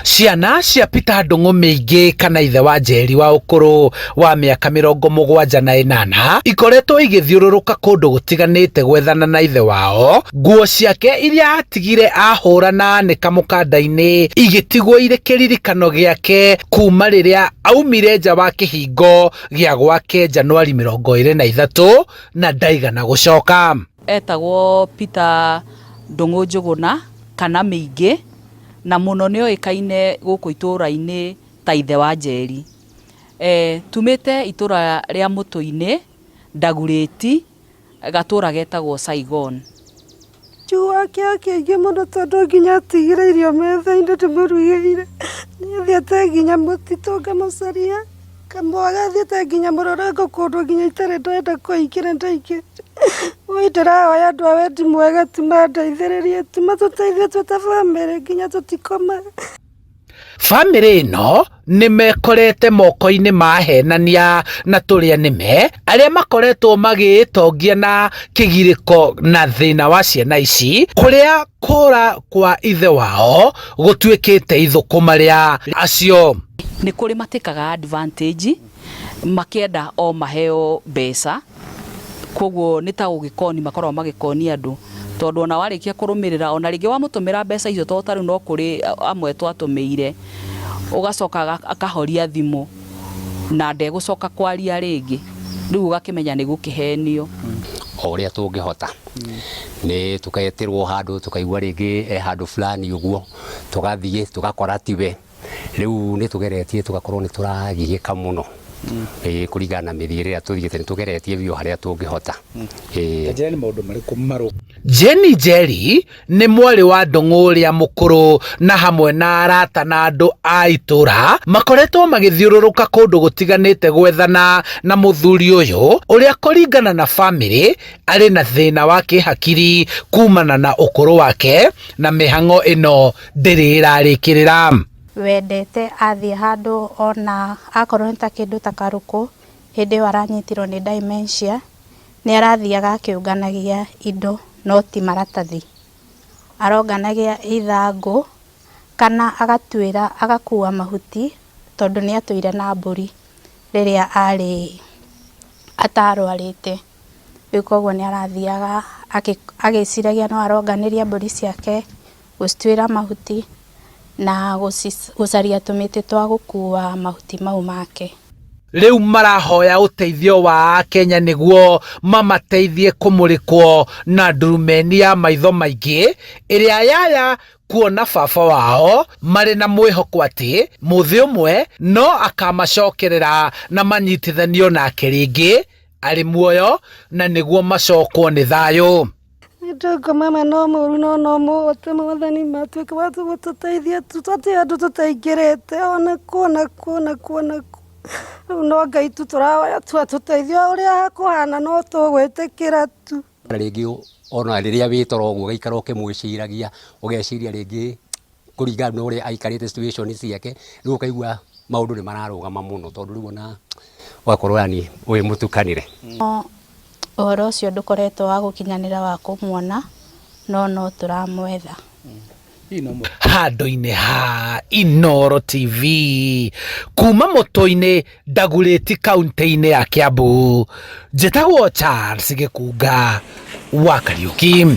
Ciana cia Peter Ndung'u Mĩingĩ kana ithe wa Njeri wa ũkũrũ wa mĩaka 78 ikoretwo igĩthiũrũrũka kũndũ gũtiganĩte gwethana na ithe wao, nguo ciake iria atigire ahũra na anĩka mũkanda-inĩ igĩtigwo irĩ kĩririkano gĩake kuma rĩrĩa aumire nja wa kĩhingo gĩa gwake Januari 23 na ndaigana gũcoka. Etagwo Peter Ndung'u Njũgũna kana Mĩingĩ na mũno nĩ oĩkaine gũkũ itũra-inĩ ta ithe wa Njeri. Tumĩte itũra rĩa Mũtũ-inĩ, Ndagurĩti, gatũra getagwo Saigon. Njiguaga kĩeha kĩingĩ mũno tondũ nginya atigire irio metha-inĩ ndĩmũrugĩire. Nĩ athiĩte nginya mũtitũ ngamũcaria, ngamwaga athiĩte nginya mũrũrũngo kũndũ nginya itarĩ ndenda kũingĩra ndaingĩrire. Woi ndĩrahoya andũ a wendi mwega tu mandeithĩrĩrie tu matũteithie twĩ ta bamĩrĩ nginya tũtikomaga. Bamĩrĩ ĩno nĩ mekorete moko-inĩ ma ahenania na tũrĩa nĩme arĩa makoretwo magĩĩtongia na kĩgirĩko na thĩna wa ciana ici kũrĩa kũra kwa ithe wao gũtuĩkĩte ithũkũma rĩa acio. Nĩ kũrĩ matĩkaga advantage makĩenda o maheo mbeca koguo nĩ ta gũgĩkoni makoragwo magĩkoni andũ tondũ ona warĩkia kũrũmĩrĩra ona rĩngĩ wamũtũmĩra mbeca icio tondũ ta rĩu no kũrĩ amwe twatũmĩire ũgacoka akahoria thimũ na ndegũcoka kwaria rĩngĩ rĩu ũgakĩmenya nĩ gũkĩhenio. O ũrĩa tũngĩhota nĩ tũgetĩrwo handũ tũkaigua rĩngĩ e handũ fulani ũguo tũgathiĩ tũgakora tiwe. Rĩu nĩ tũgeretie tũgakorwo nĩ tũragiĩka mũno ĩĩ kũringana na mĩthiĩre ĩrĩa tũthiĩte nĩ tũgeretie biũ harĩa tũngĩhota ĩĩ. Ta njĩra nĩ maũndũ marĩkũ marũ. Jane Njeri nĩ mwarĩ wa Ndung'u ũrĩa mũkũrũ na hamwe na arata na andũ a itũra makoretwo magĩthiũrũrũka kũndũ gũtiganĩte gwethana na mũthuri ũyũ ũrĩa kũringana na famĩlĩ arĩ na thĩna wa kĩhakiri kumana na ũkũrũ wake na mĩhang'o ĩno ndĩrĩ ĩrarĩkĩrĩra. Wendete athiĩ handũ ona akorwo nĩ ta kĩndũ ta karũkũ, hĩndĩ ĩyo aranyitirwo nĩ dementia, nĩ arathiaga akĩũnganagia indo no ti maratathi. Aronganagia ithangũ kana agatuĩra agakua mahuti tondũ nĩ atũire na mbũri rĩrĩa arĩ atarwarĩte. Rĩu koguo nĩ arathiaga agĩciragia no aronganĩria mbũri ciake gũcituĩra mahuti na gũcaria tũmĩtĩ twa gũkua mahuti mau make. Rĩu marahoya ũteithio wa Akenya nĩguo mamateithie kũmũrĩkwo na ndurumeni ya maitho maingĩ ĩrĩa yaya kuona baba wao marĩ na mwĩhoko atĩ mũthĩ ũmwe no akamacokerera na manyitithanio nake rĩngĩ arĩ muoyo na nĩguo macokwo nĩ thayũ. Nĩndongo mama no mũru no no mũhote mwathani matuĩke wa gũtũteithia tũtirĩ andũ tũtaingĩrĩte ona kũ ona kũ ona kũ ona kũ rĩu no Ngai tu tũrahoya tu atũteithie o ũrĩa kũhana no tũgwĩtĩkĩra tu. Na rĩngĩ ona rĩrĩa wĩ toro ũguo ũgaikara ũkĩmwĩciragia ũgeciria rĩngĩ kũringana na ũrĩa aikarĩte situation ciake, rĩu ũkaigua maũndũ nĩ mararũgama mũno tondũ rĩu ona ũgakorwo yani wĩ mũtukanĩre. Ũhoro ũcio ndũkoretwo wa gũkinyanĩra wa kũmuona, no no tũramwetha. Handũ-inĩ ha Inooro TV kuma mũtũ-inĩ Dagoretti kaũntĩ-inĩ ya Kiambu, njĩtagwo Charles Gĩkunga wa Kariũki.